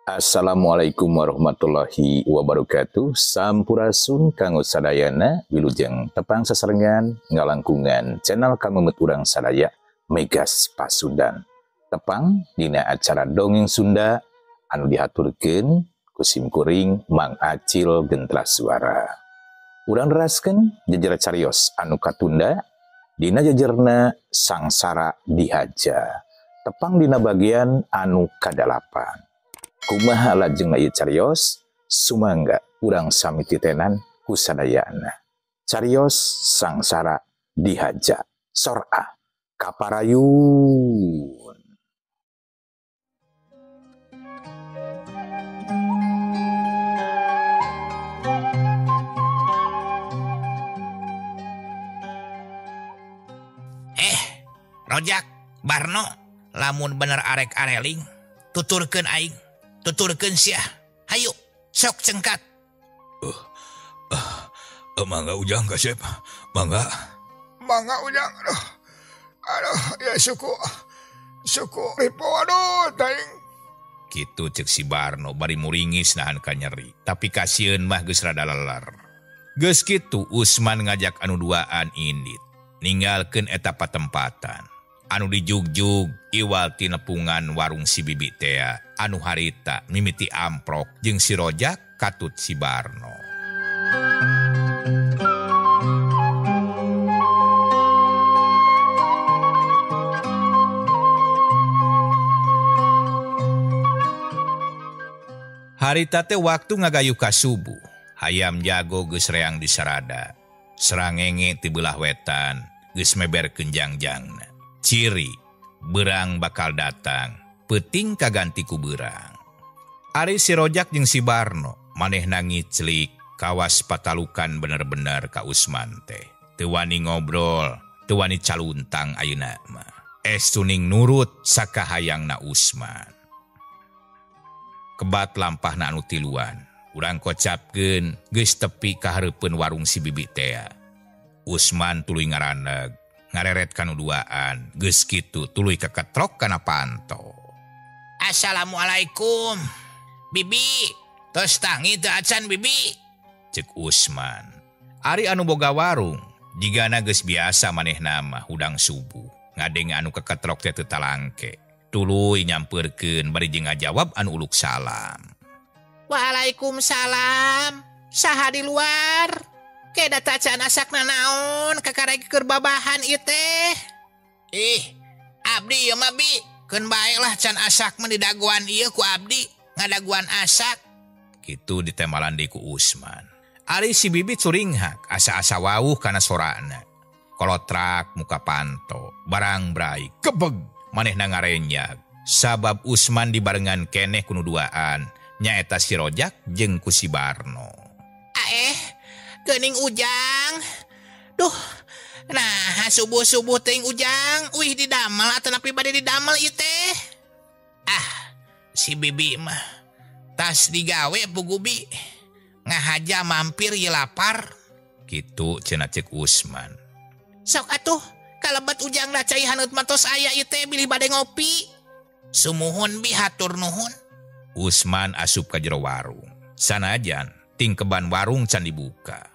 Assalamualaikum warahmatullahi wabarakatuh. Sampurasun kanggo sadayana, wilujeng tepang sasarengan ngalangkungan channel kamemet urang sadaya Megas Pasundan. Tepang dina acara dongeng Sunda anu dihaturkeun ku simkuring Mang Acil Gentras Suara. Urang neraskeun jejer carios anu katunda dina jejerna Sangsara Dihaja. Tepang dina bagian anu kadalapan. Kumaha lajengna ieu carios, sumangga urang sami titenan ku sadayana. Carios Sangsara Dihaja. Sorah kaparayun. Rojak, Barno, lamun bener arek areling, tuturkeun aing. Tuturkeun sia. Hayu, sok cengkat. Mangga Ujang kasep. Mangga. Mangga Ujang. Aduh. Aduh, ya suku. Suku ripo aduh taing. Kitu cek si Barno bari muringis nahan ka nyeri, tapi kasieun mah geus rada leler. Geus kitu Usman ngajak anu duaan indit, ninggalkeun eta patempatan. Anu dijugjug iwal ti nepungan warung si Bibi tea anu harita mimiti amprok jeung si Rojak katut si Barno. Harita teh waktu ngagayuh ka subuh, hayam jago geus reang di sarada, serangenge ti beulah wetan geus meberkeun jangjangna. Ciri berang bakal datang, peuting kaganti ku berang. Ari si Rojak jeung si Barno manehna ngiclik kawas patalukan bener-bener ka Usman teh. Teu wani ngobrol, teu wani caluntang ayeuna mah. Estuning nurut sakahayangna Usman. Kebat lampahna anu tiluan, urang kocapkeun geus tepi ka hareupeun warung si Bibi tea. Usman tuluy ngaraneg, ngareret kanu duaan, geus kitu tuluy keketrok kana panto. Assalamualaikum. Bibi, tos tangi teu acan Bibi? Cek Usman. Ari anu boga warung, jigana geus biasa manehna mah hudang subuh. Ngadenge anu keketrok teh teu talangke. Tuluy nyampeurkeun bari jeung ngajawab anu uluk salam. Waalaikumsalam. Saha di luar? Keda tacan asakna naon kakarek keur babahan ieu teh. Ih, abdi ieu mah bi, keun bae lah can asak mah didagoan ieu ku abdi, ngadaguan asak. Kitu ditemalan deui ku Usman. Ari si Bibi curinghak asa-asa wauh kana sorana. Kolotrak muka panto, barang brai, kebeg manehna ngarenyag. Sabab Usman dibarengan keneh ku nu duaan, nyaeta si Rojak jeung ku si Barno. Geuning Ujang. Duh. Nah, subuh-subuh teuing Ujang, uih didamel atanapi bade didamel ieu teh. Ah, si Bibi mah tas digawe pugubi. Ngahaja mampir ieu lapar. Kitu cenah cek Usman. Sok atuh, kalebet Ujang da cai haneut mah tos aya ieu teh bilih bade ngopi. Sumuhun bi hatur nuhun. Usman asup ka jero warung. Sanajan tingkeban warung can dibuka.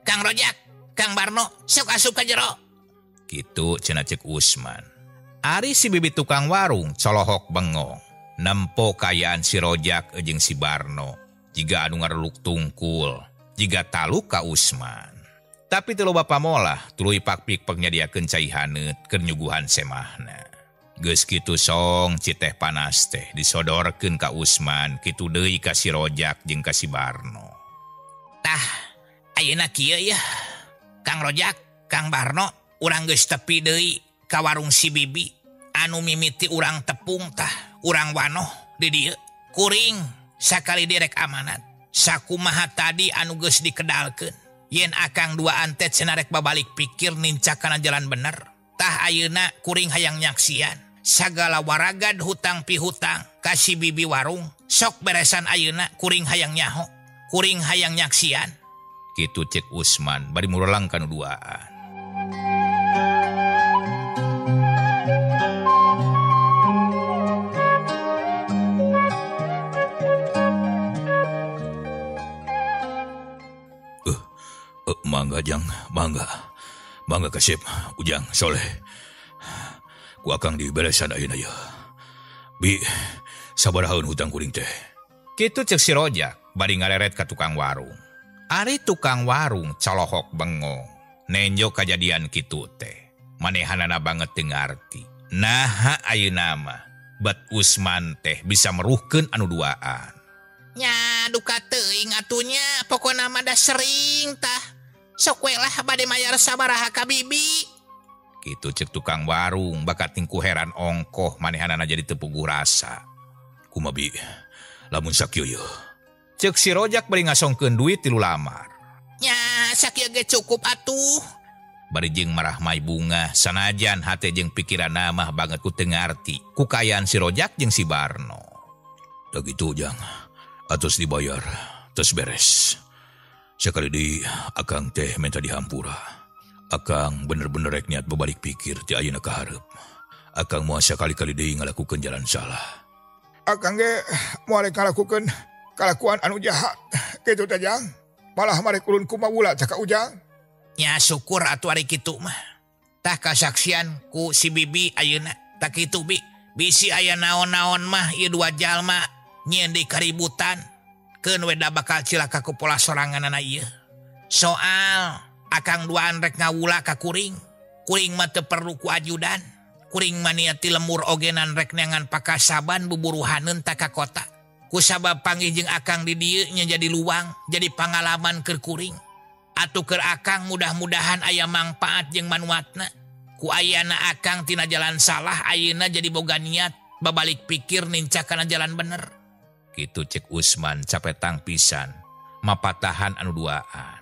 Kang Rojak, Kang Barno, sok asup ka jero. Kitu cenah cek Usman. Ari si Bibi tukang warung colohok bengong. Nempo kayaan si Rojak jeung si Barno. Jiga anu ngareluk tungkul, jiga taluk ka Usman. Tapi teu loba pamolah, tuluy pakpik nyadiakeun cai haneut keur nyuguhan semahna. Geus kitu song citeh panas teh disodorkeun ka Usman, kitu deui ka si Rojak jeung ka si Barno. Tah, ayeuna kieu yeuh. Kang Rojak, Kang Barno, urang geus tepi deui ka warung si Bibi. Anu mimiti urang tepung tah, urang wanoh di dieu. Kuring sakali direk amanat. Sakumaha tadi anu geus dikedalkeun. Yen akang duaan teh cenah rek babalik pikir nincak kana jalan bener. Tah ayeuna kuring hayang nyaksian. Sagala waragad hutang pihutang ka si Bibi warung. Sok beresan ayeuna kuring hayang nyaho. Kuring hayang nyaksian. Kitu cek Usman bari murelang kanu duaan. Mangga Jang, mangga. Mangga kasep, Ujang, Soleh. Ku akang diberesan ayeuna ye. Bi, sabarahaeun hutang kuring teh? Kitu cek si Rojak bari ngareret ka tukang warung. Ari tukang warung colohok bengong. Nenjo kajadian kitu teh. Manehanana banget teu ngarti. Naha ayeuna mah bet Usman teh bisa meruhkeun anu duaan. Nya duka teuing atunya pokona mah da sering tah. Sok we lah bade mayar sabaraha ka bibi. Kitu cek tukang warung bakat tingku heran ongkoh manehanana jadi teu puguh rasa. Kumaha bi? Lamun sakieu ye. Cek si Rojak bari ngasongkeun duit 3 lamar. Nya sakieu ge cukup atuh. Bari jeung marah mai bunga sanajan hate jeung pikiranna mah banget ku teu ngarti ku kaayaan si Rojak jeung si Barno. Da kitu Jang. Atos dibayar, tos beres. Sakali deui akang teh minta dihampura. Akang bener-bener rek niat babalik pikir ti ayeuna ka hareup. Akang moal sakali-kali deui ngalakukeun jalan salah. Akang ge moal rek ngalakukeun kalakuan anu jahat kitu teh Jang. Malah marek ulun kumawula teh ka Ujang. Nya syukur atuh ari kitu mah. Tah kasaksian ku si Bibi ayeuna tah kitu bi. Bisi aya naon-naon mah ieu dua jalma nyieun deui kaributan. Keun we da bakal cilaka ku pola soranganana ieu. Soal akang duaan rek ngawula ka kuring. Kuring mah teu perlu ku ajudan. Kuring mah niat ti lemur ogenan rek neangan pakasaban buburuhaneun ta ka kota. Kusabab panggih jeung akang di dieu nya jadi luang, jadi pangalaman keur kuring. Atuh keur akang mudah-mudahan aya mangpaat jeung manuatna. Ku ayana akang tina jalan salah ayeuna jadi boga niat babalik pikir nincak kana jalan bener. Kitu cek Usman capetang pisan mapatahan anu duaan.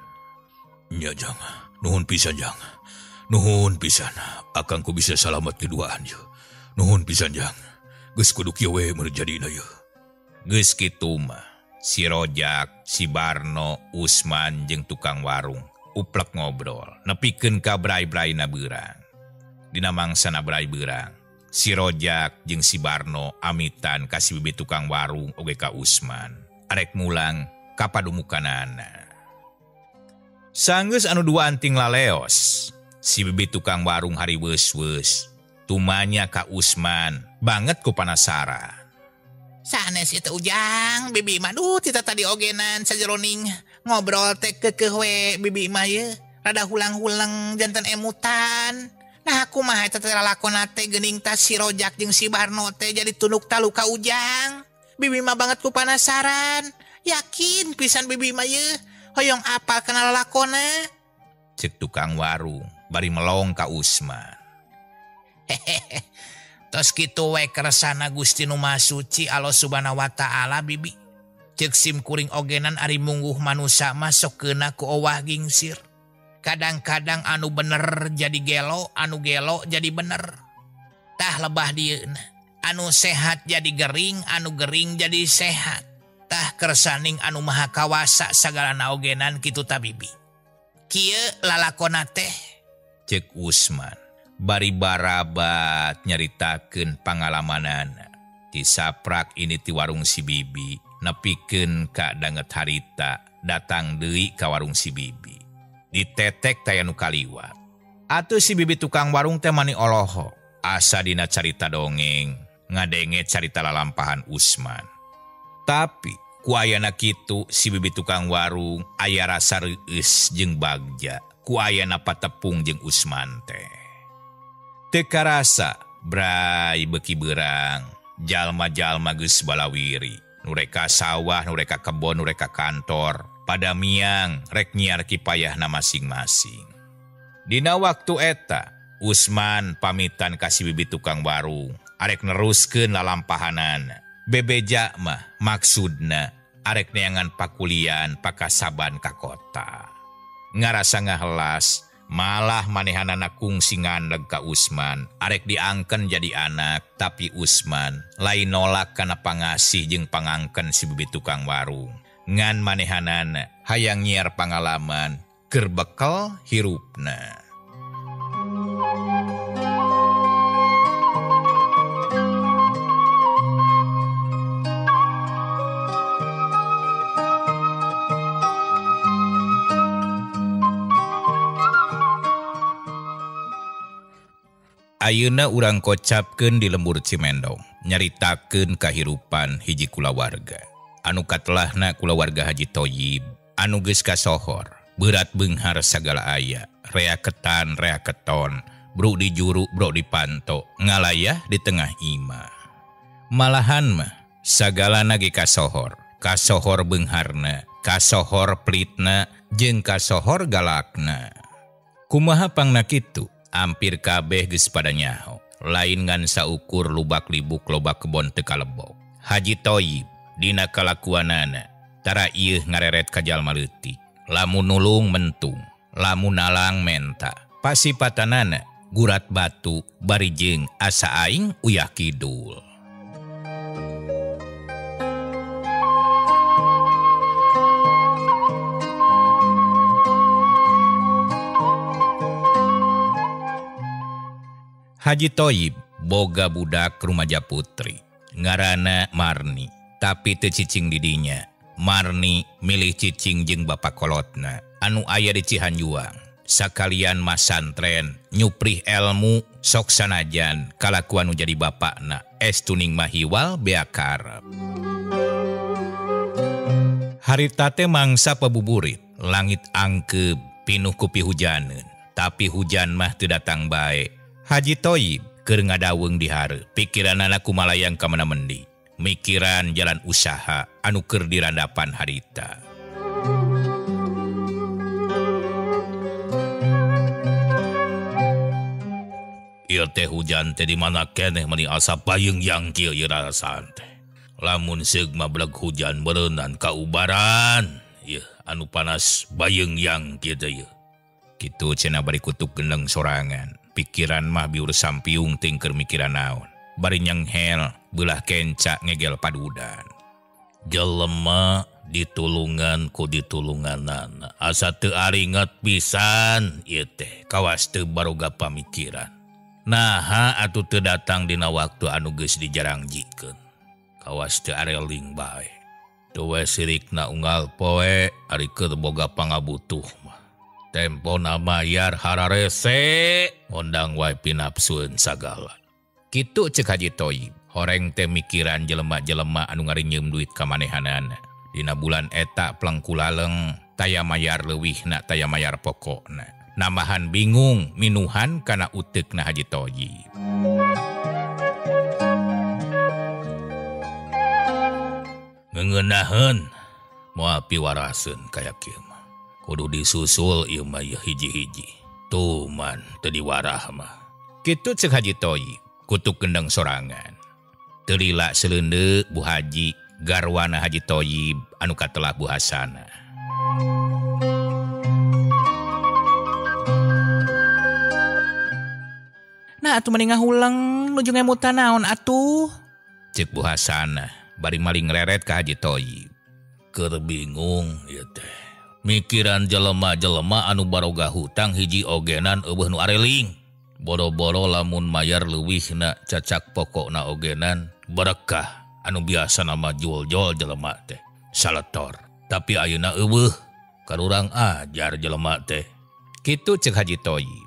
Nya Jang, nuhun pisan Jang. Nuhun pisan, akang ku bisa salamat keduaan ye. Nuhun pisan Jang. Geus kudu kieu we mun jadina ye. Geus kitu mah si Rojak, si Barno, Usman jeung tukang warung uplek ngobrol nepikeun ka brai-braina beurang. Dina mangsana brai beurang, si Rojak jeung si Barno amitan ka si bibi tukang warung oge ka Usman. Arek mulang ka padumukanana. Sanggeus anu dua anting laleos, si bibi tukang warung hari weus-weus tumanya ka Usman banget ku panasaran. Sanes itu Ujang, bibi mah duh tita tadi ogenan sajeroning ngobrol teh keukeuh we bibi mah ye rada hulang-hulang jantan emutan. Nah kumaha eta teh lalakona teh geuning tas si Rojak jeung si Barno teh jadi tunduk talu ka Ujang. Bibi mah banget ku panasaran. Yakin pisan bibi mah ye hoyong apal kana lalakona. Cek tukang warung bari melong ka Usman. Hehehe. Tos kitu we kersana Gusti nu Maha Suci Allah Subhanahu wa Ta'ala bibi. Cek sim kuring ogenan ari mungguh manusa mah sok keuna ku owah gingsir. Kadang-kadang anu bener jadi gelo, anu gelo jadi bener. Tah lebah dieuna. Anu sehat jadi gering, anu gering jadi sehat. Tah kersaning anu maha kawasa sagalana ogenan kitu ta bibi. Kieu lalakona teh. Cek Usman bari barabat nyaritakeun pangalamanana. Ti saprak ini ti warung si bibi nepikeun ka danget harita datang deui ka warung si bibi. Ditetek taya nu kaliwat. Atuh si bibi tukang warung teh mani olohok. Asa dina carita dongeng, ngadenge carita lalampahan Usman. Tapi ku ayana kitu si bibi tukang warung aya rasa reueus jeung bagja. Ku ayana patepung jeung Usman teh. Teu karasa brai beuki beurang, jalma-jalma geus balawiri. Nu rek ka sawah, nu rek ka kebon, nu rek ka kantor, pada miang rek nyiar kipayahna masing-masing. Dina waktu eta, Usman pamitan ka si bibi tukang warung, arek neruskeun lalampahanana. Bebeja mah maksudna arek neangan pakulian pakasaban ka kota. Ngarasa ngahelas, malah manehanana kungsi ngandeg ka Usman, arek diangken jadi anak, tapi Usman lain nolak kana pangasih jeung pangangken si bibi tukang warung. Ngan manehanana hayang nyiar pangalaman keur bekel hirupna. Ayeuna urang kocapkeun di lembur Cimendong, nyaritakeun kahirupan hiji kulawarga. Anu katelahna kulawarga Haji Toyib, anu geus kasohor, berat beunghar sagala aya, rea ketan rea keton, bro di juru bro di panto, ngalayah di tengah imah. Malahan mah sagalana ge kasohor, kasohor beungharna, kasohor pelitna, jeung kasohor galakna. Kumaha pangna kitu? Hampir kabeh geus pada nyaho. Lain ngan saukur lubak libuk loba kebon teu kalebok. Haji Toyib dina kalakuanana tara ieu ngareret ka jalma leutik. Lamun nulung mentung, lamun nalang menta. Pasipatanana gurat batu bari jeung asa aing uyah kidul. Haji Toyib boga budak rumaja putri ngaranna Marni, tapi teu cicing didinya. Marni milih cicing jeung bapak kolotna anu aya di Cihanjuang. Sakalian masantren nyuprih elmu sok sanajan kalakuan nu jadi bapakna estuning mahiwal bea karep. Harita teh mangsa pabuburit, langit angkeub pinuh ku pihujaneun, tapi hujan mah teu datang bae. Haji Toyib keur ngadaweung di hareup, pikiranana kumalayang ka mana mendi, mikiran jalan usaha anu keur dirandapan harita. Ieu teh hujan teh di mana keneh meuni asa payeung yang kieu ieu rasaan teh. Lamun seug mah beleg hujan beureunan kaubaran, ieu anu panas bayeung yang kieu teh ieu. Kitu cenah bari kutuk gendeng sorangan. Pikiran mah biur sampiung tingker mikiran naon. Bari nyenghel beulah kenca ngegel padudan. Jelema ditulungan ku ditulunganana. Asa teu aringet pisan ieu teh kawas teu baroga pamikiran. Naha atuh teu datang dina waktu anu geus dijarangjikeun. Kawas teu areling bae. Teu we sirikna unggal poe ari keur boga pangabutuh mah. Tempona mayar hararese ngondang wae pinapsueun sagala. Kitu cek Haji Toyib, horeng teh mikiran jelema-jelema anu ngarinyeum duit ka manehanana. Dina bulan eta plengku laleng taya mayar leuwihna taya mayar pokokna. Nambahan bingung minuhan kana uteukna Haji Toyib. Ngeungenaheun moal piwaraseun kaya kieu mah. Kudu disusul ieu mah hiji-hiji. Tuman teu diwarah mah. Kitu cek Haji Toyib, kutuk gendeng sorangan. Teu lila seleundeuk Bu Haji, garwana Haji Toyib anu katelah Bu Hasanah. Nah atuh mending ngahuleng nuju ngemutan naon atuh? Cek Bu Hasanah bari maling reret ka Haji Toyib. Keur bingung ieu teh. Mikiran jelema-jelema anu baroga hutang hiji ogenan eueuh nu areling. Boro-boro lamun mayar leuwihna cacak pokokna ogenan berkah anu biasa nama jual-jual jelema teh saletor. Tapi ayeuna eueuh karurang ajar jelema teh. Kitu cek Haji Toyib.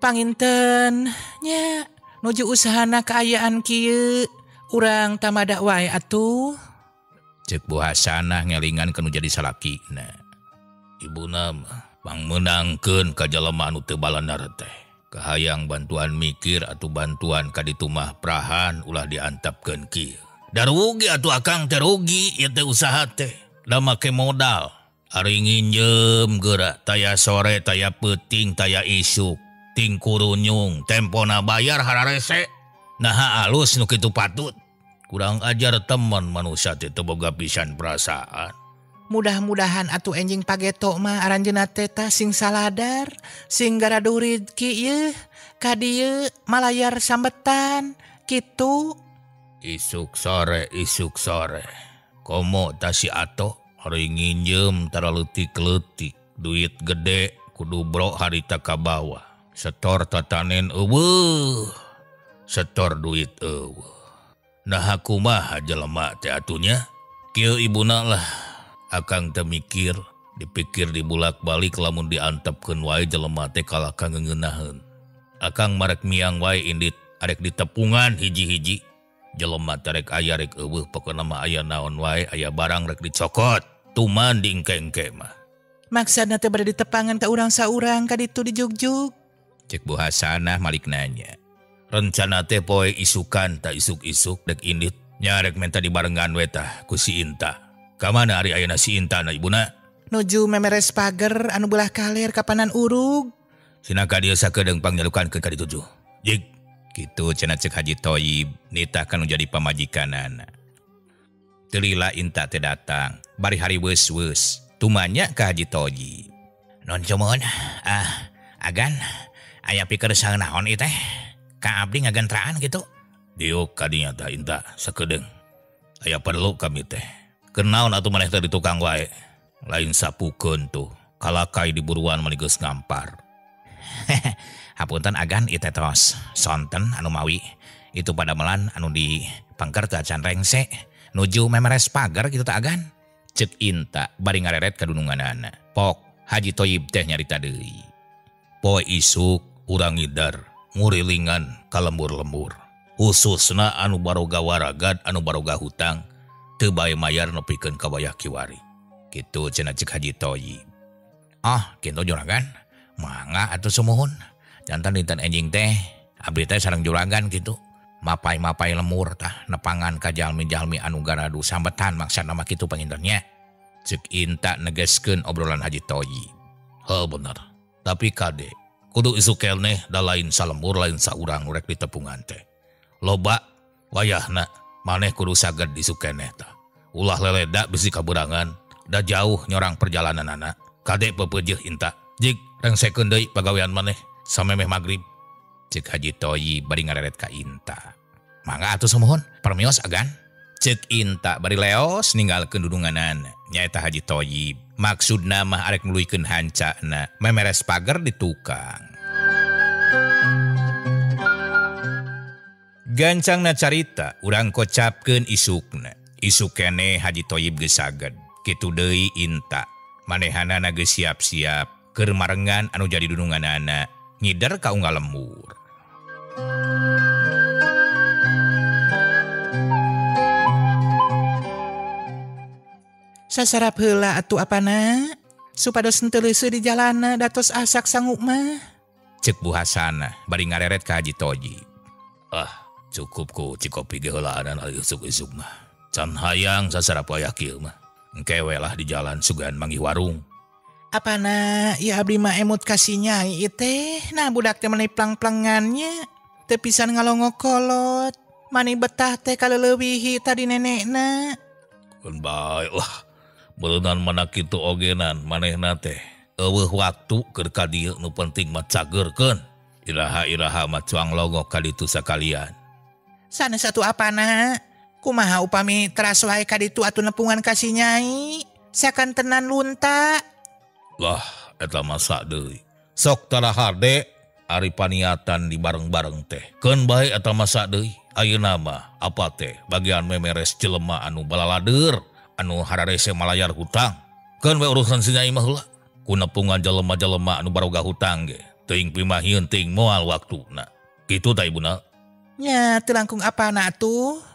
Panginten nya nuju usahana kaayaan kieu urang tamada wae atuh. Cek Bu Hasanah ngelingan kanu jadi salakina. Ibuna mah pangmeunangkeun ka jelema anu teu balanar teh. Kahayang bantuan mikir atuh bantuan ka ditu mah prahan ulah diantapkeun kieu. Da rugi atuh akang teh rugi ieu teh usaha teh. Da make modal. Ari nginjem geura taya sore taya peuting taya isuk. Ting kurunyung tempona bayar hararese. Naha alus nu kitu patut. Kurang ajar teman manusia teh teu boga pisan perasaan. Mudah-mudahan atuh enjing pageto mah aranjeunna teh tah sing saladar, sing garaduh rizki ieu, ka dieu malayar sambetan kitu. Isuk sore, isuk sore. Komo ta si Ato ari nginjem tara leutik-leutik, duit gede kudu bro harita ka bawah. Setor tatanen eueuh. Setor duit eueuh. Nah kumaha jelema teh atunya? Kieu ibuna lah. Akang teh mikir, dipikir dibulak-balik lamun diantepkeun wae jelema teh kalah ka ngeunaheun. Akang marek miang wae indit arek ditepungan hiji-hiji. Jelema tarek aya rek eueuh pokona mah aya naon wae aya barang rek dicokot. Tuman diengke-engke mah. Maksudna teh bade ditepangan ka urang saurang ka ditu dijugjug. Cek Bu Hasanah malik nanya. Rencana teh poe isukan tak isuk-isuk dek indit nya rek menta dibarengan we tah ku si Inta. Ka mana ari ayeuna si Inta na ibuna? Nuju memeres pager anu belah kaler kapanan urug. Sina ka dieu sakedeung pangjalukankeun ka dituju. Jig kitu cenah cek Haji Toyib nitah kanu jadi pamajikanana. Teu lila Inta teh datang bari hari weus-weus tumanya ka Haji Toyib. Non cumun agan aya pikir naon ieu teh? Ka abdi ngagentraan kitu. Diuk kadinya tah Inta sakedeung. Aya perlu kami teh. Kenaon atuh maneh teh di tukang wae. Lain sapukeun tuh. Kalakai di buruan mani geus ngampar. Hapunten agan ieu teh tos sonten anu mawi. Itu padamelan anu di pangker teh acan rengse. Nuju memeres pagar kitu teh agan. Cek Inta bari ngareret ka dununganana. Pok Haji Toyib teh nyarita deui. Poe isuk urang ngidar ngurilingan ka lembur-lembur. Khususna anu baroga waragad anu baroga hutang teu bae mayar nepikeun ka wayah kiwari. Kitu cenah cek Haji Toyib. Ah, kitu juragan. Mangga atuh sumuhun. Jantan dinten enjing teh abdi teh sareng juragan kitu. Mapai-mapai lemur tah nepangan ka jalmi-jalmi anu garadu sambetan maksana mah kitu panginten nya. Cek Inta negeskeun obrolan Haji Toyib. Heuh bener. Tapi kade kudu isuk keneh da lain salembur lain saurang rek ditepungan teh. Loba wayahna maneh kudu saged isuk keneh tah. Ulah leleda bisi kaberangan da jauh nyorang perjalananana. Kade pepeujeuh Inta. Jig rengsekeun deui pagawean maneh samemeh magrib. Cek Haji Toyib bari ngareret ka Inta. Mangga atuh sumuhun, permios agan. Cek Inta bari leos ninggalkeun dudunganana nyaeta Haji Toyib. Maksudna mah arek nuluykeun hancana memeres pager di tukang. Gancangna carita urang kocapkeun isukna. Isuk keneh Haji Toyib geus saged. Kitu deui Inta. Manehanana geus siap-siap keur marengan anu jadi dununganana ngider ka unggal lembur. Sasarap heula atuh apana supados henteu leuseuh di jalana datos asak sanggup mah. Cek Bu Hasanah bari ngareret ka Haji Toyib. Ah, cukup ku cikopi ge heulaanan ari isuk-isuk mah. Can hayang sasarap wayah kieu mah. Engke we lah di jalan sugan manggih warung. Apana ya abdi mah emut ka si Nyai ieu teh. Nah budak teh meuni plang-plengannya. Teu pisan ngalongok kolot. Mani betah teh kaleulewihi tadi nenekna. Keun bae lah. Beureunan mana kitu ogenan manehna teh. Eueuh waktu keur ka dieu nu penting mah cageurkeun. Iraha-iraha mah cuang longok ka ditu sakalian. Sanes atuh apana? Kumaha upami teras wae ka ditu atuh nepungan ka si Nyai? Sakantenan lunta. Lah eta masa deui. Sok tara hade ari paniatan di bareng-bareng teh. Keun bae eta masa deui. Ayeuna mah apa teh bagian memeres jelema anu balaladeur anu hararese malayar hutang. Keun we urusan si Nyai mah heula. Ku nepungan jelema-jelema anu baroga hutang ge. Teuing pimahieun teuing moal waktuna. Kitu tah ibuna. Nya teu langkung apana atuh?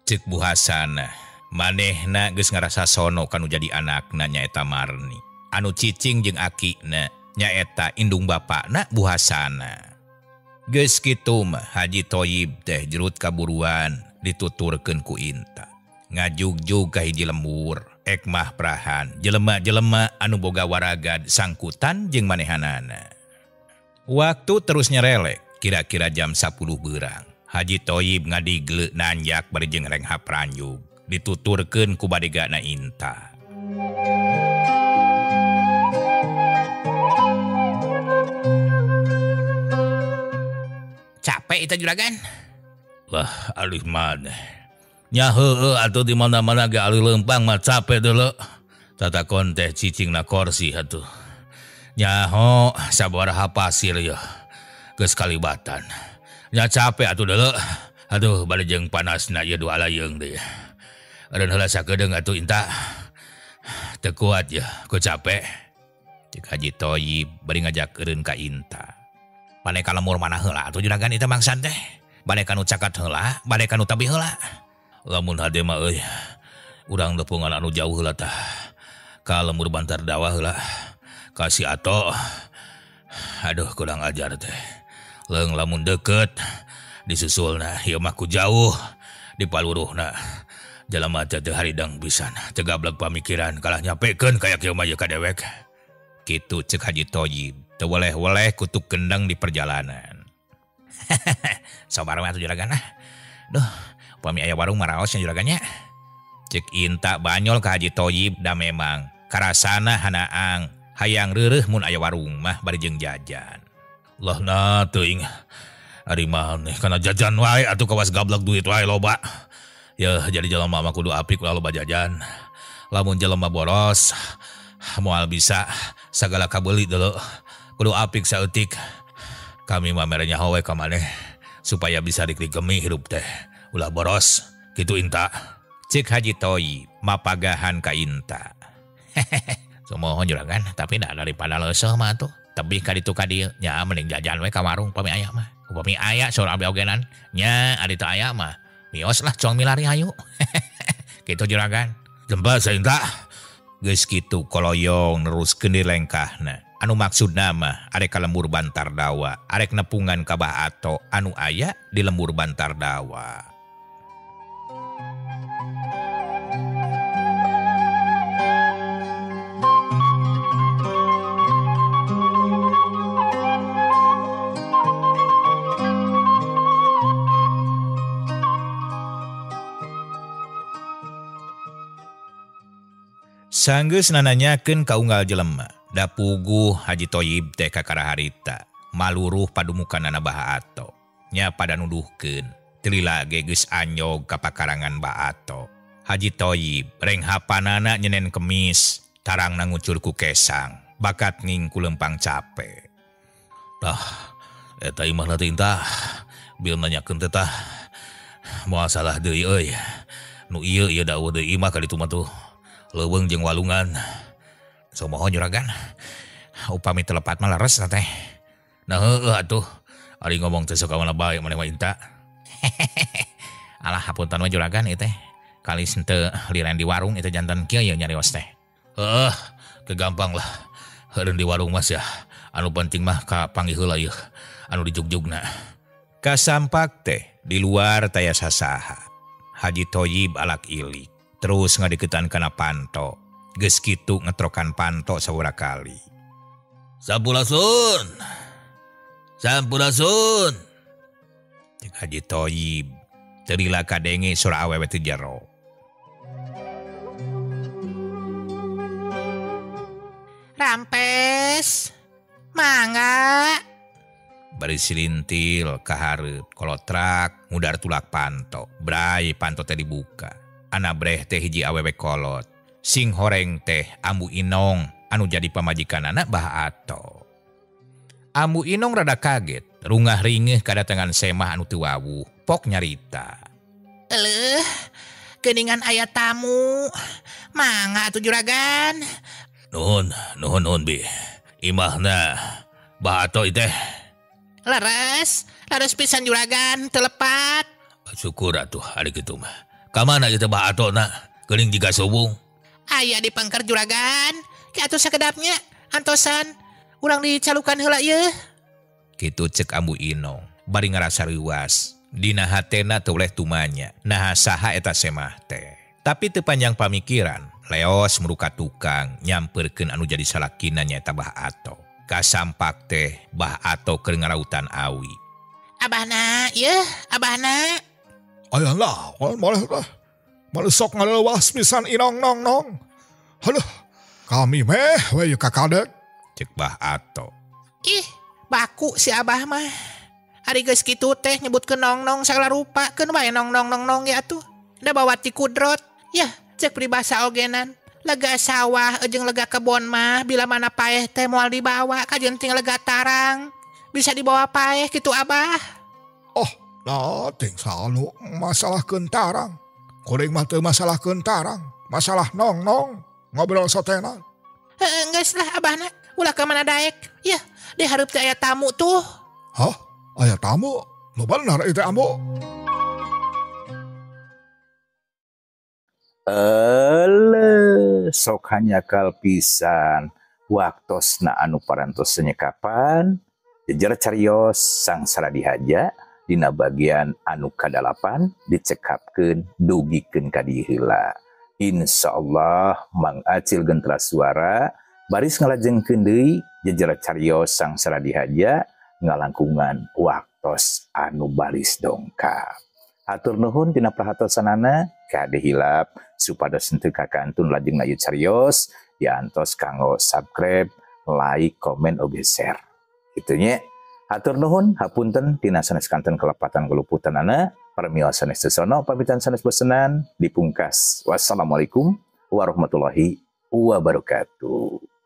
Cek Bu Hasanah, manehna geus ngarasa sono kanu jadi anakna nyaeta Marni. Anu cicing jeung akina nyaeta indung bapakna Bu Hasanah. Geus kitu mah Haji Toyib teh jerut kaburuan dituturkeun ku Inta. Ngajugjug ka hiji lembur, ek mah prahan jelema-jelema anu boga waragad sangkutan jeung manehanana. Waktu terus nyerelek, kira-kira jam 10 beurang. Haji Toyib ngadigle nanjak bari jeung renghap ranjug dituturkeun ku badegana Inta. Capek itu juragan. Lah alih maneh. Nya heueuh atuh di mana-mana ge alih leumpang mah capek deuleu. Tatakon teh cicingna korsi atuh. Nyaho sabaraha pasir yeuh. Geus kalibatan. Nya capek atuh deuleu. Aduh bari jeung panasna ieu dua layeung deui. Eureun heula sakedeung atuh Inta. Teu kuat yeuh, ku capek. Cek Haji Toyib bari ngajak eureun ka Inta. Bade ka lembur mana heula atuh juragan ieu teh mangsan teh. Bade ka nu caket heula, bade ka nu tebih heula. Lamun hade mah euy, urang lepungan anu jauh heula tah. Ka lembur Bantar Dawa heula. Ka si Ato. Aduh kurang ajar teh. Leung lamun deket disusulna ieu mah ku jauh dipaluruhna. Jalma teh teu haridang pisan, teu gablek pamikiran kalah nyapekeun kaya kieu mah ieu ka dewek. Kitu cek Haji Toyib. Teu weleh-weleh kutuk gendang di perjalanan. Sabar we atuh juragan ah. Duh, upami aya warung maraos nya juragannya. Cek Inta banyol ka Haji Toyib da memang karasana hanaang hayang reureuh mun aya warung mah bari jeung jajan. Lah na teuing ari maneh kana jajan wae atuh kawas gablek duit wae loba. Ya jadi jelema mah kudu apik ulah loba jajan. Lamun jelema boros moal bisa sagala kabeuli deuleu. Kudu apik saeutik. Kami mah mere nyaho we ka maneh supaya bisa diklik gemi hirup teh. Ulah boros kitu Inta. Cek Haji Toyib mapagahan ka Inta. Sumohon juragan, tapi dah daripada leuseuh mah atuh. Tebih ka ditu ka dieu nya mending jajan we ka warung pami aya mah. Upami aya saur abdi ogenan nya ari teu aya mah. Mios lah cuang milari hayu. Kitu juragan. Jempa sa Inta. Geus kitu koloyong neruskeun dilengkahna. Anu maksudna mah arek ka lembur Bantar Dawa, arek nepungan ka Bah Ato anu aya di lembur Bantar Dawa. Sanggeus nananyakeun ka unggal jelema, da puguh Haji Toyib teh kakara harita, maluruh padumukanana Bah Ato. Nya pada nuduhkeun, teu lila ge geus anyog ka pakarangan Bah Ato. Haji Toyib renghapanana nyenen kemis, tarangna ngucur ku kesang, bakat nging ku lempang cape. Tah, eta imahna teh Intah, bil nanyakeun teh tah. Moal salah deui euy. Nu ieu ieu da eueuh deui imah ka ditu mah tuh. Leuweung jeung walungan. Sumohon juragan. Upami teu lepat mah leres teh. Nah heueuh atuh. Ari ngomong teh sok ka mana bae maneh mah Inta. Alah hapunten we juragan ieu teh. Kalis henteu liren di warung itu jantan kieu ye nyarios teh. Heueuh, kegampang lah. Heureun di warung mas ya. Anu penting mah ka panggih heula ieu. Anu dijugjugna. Kasampak teh di luar taya sasaha. Haji Toyib alak ilik. Terus ngadeukeutan kana panto. Geus kitu ngetrokan panto sabaraha kali. Sampurasun. Sampurasun. Cek Haji Toyib. Teu lila kadenge sora awewe teu jero. Rampes. Mangga. Bari silintil ka hareup kolotrak ngudar tulak panto. Bray panto teh dibuka. Anabreh teh hiji awewe kolot. Sing horeng teh Ambu Inong anu jadi pamajikanana Bah Ato. Ambu Inong rada kaget, rungah ringeuh kadatangan semah anu teu wawuh, pok nyarita. Eleuh, geuningan aya tamu. Mangga atuh juragan. Nuhun, nuhun nuhun bi. Imahna Bah Ato teh. Leres, leres pisan juragan, teu lepat. Syukur atuh ari kitu mah. Ka mana ieu teh Bah Ato na? Geuning jiga subung. Aya di pengker juragan. Ki atuh sakedapnya antosan urang dicalukan heula ieu. Kitu cek Ambu Inong bari ngarasa reuas. Dina hatena teu boleh tumanya. Naha saha eta semah teh. Tapi teu panjang pamikiran, leos muruka tukang nyamperkeun anu jadi salakina nyaeta Bah Ato. Kasampak teh Bah Ato keur ngarautan awi. Abahna, ieu abahna. Aya lawan malah lah. Malah sok ngalewas pisan Inong nong nong. Haduh, kami meh we kakadek. Cek Bah Ato. Ih, baku si abah mah. Ari geus kitu teh nyebutkeun nong nong sagala rupa, keun wae nong nong nong nong ya atuh. Da bawa ti kudrot. Yah, cek peribahasa ogenan. Lega sawah jeung lega kebon mah bila mana paeh teh moal dibawa kajenting lega tarang. Bisa dibawa paeh kitu abah. Oh, nah ting salu masalah kentarang. Kuring mah teu masalah kentarang, masalah nong nong ngobrol sotenan. Heeh, geus lah abahna, ulah ka mana daek. Yah, di hareup teh aya tamu tuh. Hah? Aya tamu? Nu bener ieu teh Ambu. Eleh, sok hanyakal pisan waktosna anu parantos senyekapan jejer carios sangsara dihaja dina bagian anu kadalapan dicekapkeun dugikeun ka dieu heula. Insyaallah Mang Acil Gentra Suara baris ngalajengkeun deui jejer carios sangsara dihaja ngalangkungan waktos anu baris dongkap. Hatur nuhun tina perhatosanana, kade hilap supados henteu kakantun lajengna ieu carios diantos kanggo subscribe, like, komen, oge share. Kitu nya. Hatur nuhun hapunten tina sanes kanten kelepatan keluputanana, permios sanes sesono pamitan sanes bosenan dipungkas. Wassalamualaikum warahmatullahi wabarakatuh.